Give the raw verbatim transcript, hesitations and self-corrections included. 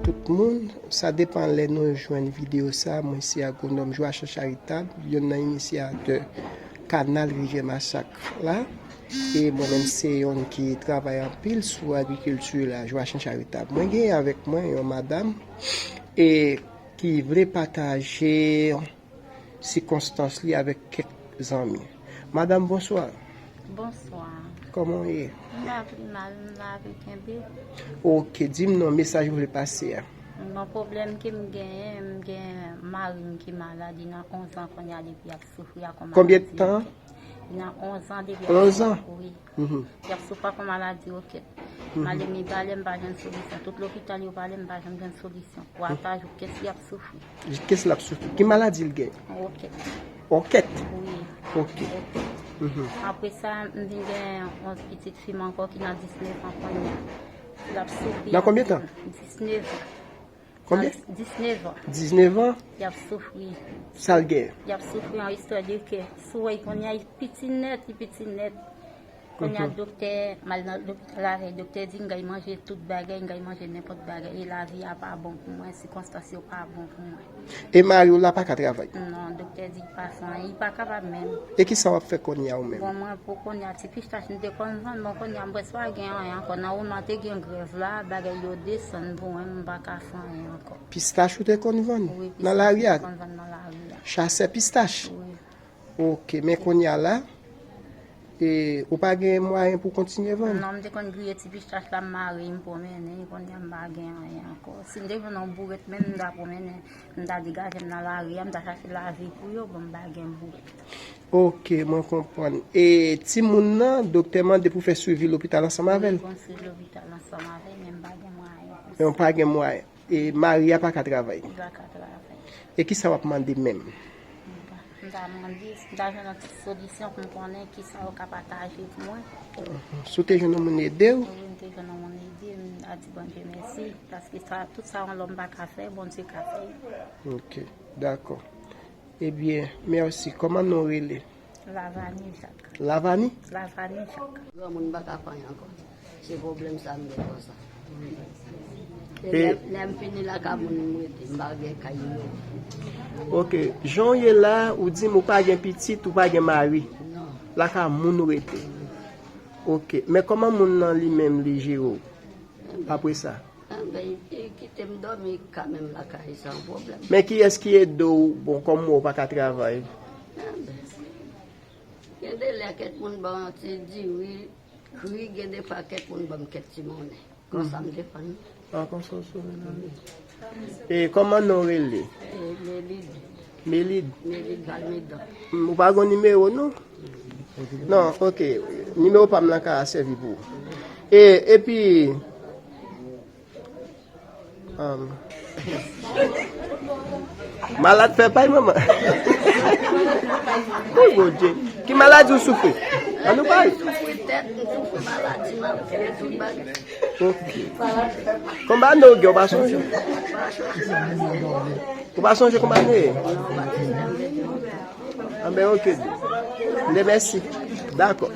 tout moun. Sa depann lè nou jwenn videyo sa. Mwen se agwonòm Joachim Charitab, youn nan inisyatè kanal Rivyè Masak la. E mwen menm se youn ki travay anpil sou agrikilti la, Joachim Charitab. Mwen gen avèk mwen yon madanm e ki vle pataje sikonstans li avèk kèk zanmi. Madanm, bonswa. Bonswa. Kòman w ye? M pa pi mal, m lave kenbe. Ok, di m non, mesaj ou vle pase a. Bon, pwoblèm ke m genyen, m gen mari m ki malad, li nan onz an kounye a depi l ap soufri ak yon maladi. Konbyen tan? Li nan onz an depi l ap soufri. Onz an? Wi. Mhm. Li ap soufri ak yon maladi wokèt. Mhm. M ale mi pale, m pa jwenn solisyon. Tout lopital yo pale, m pa janm jwenn solisyon. Pou ataj wokèt li ap soufri. Kès l ap soufri? Ki maladi l gen? Wokèt. Wokèt? Wi. Ok. Wokèt. Mhm. Apre sa, m vin gen yon pitit fi m ankò ki nan disnèf an kounye a. L ap soufri. Nan konbyen tan? Disnèf an. Konbyen? Nan disnèf an. Disnèf an? L ap soufri. Sa l gen? L ap soufri yon istwa de kè. Si w wè l kounye a, li piti nèt, li piti nèt. Kounye a, mhm, doktè, m al nan lopital avè l, doktè di m gay manje tout bagay, m gay manje nenpòt bagay, e lavi a pa bon pou mwen, sikonstans yo pa bon pou mwen. E mari w la pa ka travay? Non, doktè di l pa fè anyen, li pa kapab menm. E kisa w ap fè kounye a ou menm? Bon, mwen pou kounye a, ti pistach m te konn vann, bon, kounye a, m prèske pa gen anyen ankò. Nan woman te gen grèv la, bagay yo desann pou mwen, m pa ka fè anyen ankò. Pistach ou te konn vann? Wi, nan lari a? Pistach m te konn vann nan lari a. Chasè pistach? Wi. Ok, men kounye a la, e, ou pa gen mwayen pou w kontinye vann? Non, m te konn griye ti pistach la, m mare, m pwomennen, kounye a m pa gen anyen ankò. Si m te jwenn yon bourèt menm, m ta pwomennen, m ta degaje m nan lari a, m ta chache lavi pou yo, bon, m pa gen bourèt. Ok, mwen konprann. E timoun nan, doktè mande pou fè swivi lopital ansanm avè l? Wi, pou m swiv lopital ansanm avè l, men m pa gen mwayen pou sa. Men w pa gen mwayen. E mari a pa ka travay? Li pa ka travay. E kisa w ap mande menm? M ta, m ta mande, m ta jwenn yon ti solisyon pou m konnen kisa yo ka pataje pou mwen. Mhm. Si w te jwenn yon moun ede w? Wi, m te jwenn yon moun ede m, m ta di Bondye mèsi, paske sa, tout sa yon lòm pa ka fè, Bondye ka fè. Ok, dakò. Ebyen, mèsi. Kòman non w rele? Lavani Jak. Lavani? Lavani Jak. Granmoun pa ka fè anyen ankò. Se pwoblèm sa m gen konsa. E e lè, lè m fini lakay moun m rete, m pa gen kay m rete. Ok, jan w ye la, ou di m ou pa gen pitit, ou pa gen mari. Non. Lakay moun ou rete. Ok, men kòman moun nan li menm li jere w apre sa? Anben, li kite m dòmi kanmenm lakay san pwoblèm. Men kiyès ki ede w, bon, kòm ou pa ka travay? Anben, gen de lè kèk moun ban yon ti diri, kri, gen de fwa kèk moun ban m kèk ti monnen. Konsa m defann. Ah, konsa w sove lavi. E kòman non w rele? E, Melid. Melid? Melid Valmidon. Hmm, ou pa gen nimewo, non? Non, ok. Nimewo pa m lan ka sèvi pou ou. E, epi, um, malad fè pay, manman. Wi, Bondye. Ki maladi ou soufri? An nou pale. M soufri tèt, m soufri maladi, m ap fè tout bagay. Ok. Konbyen ane w gen, ou pa sonje? Ou pa sonje konbyen ane? Anben, ok. M te mèsi. Dakò.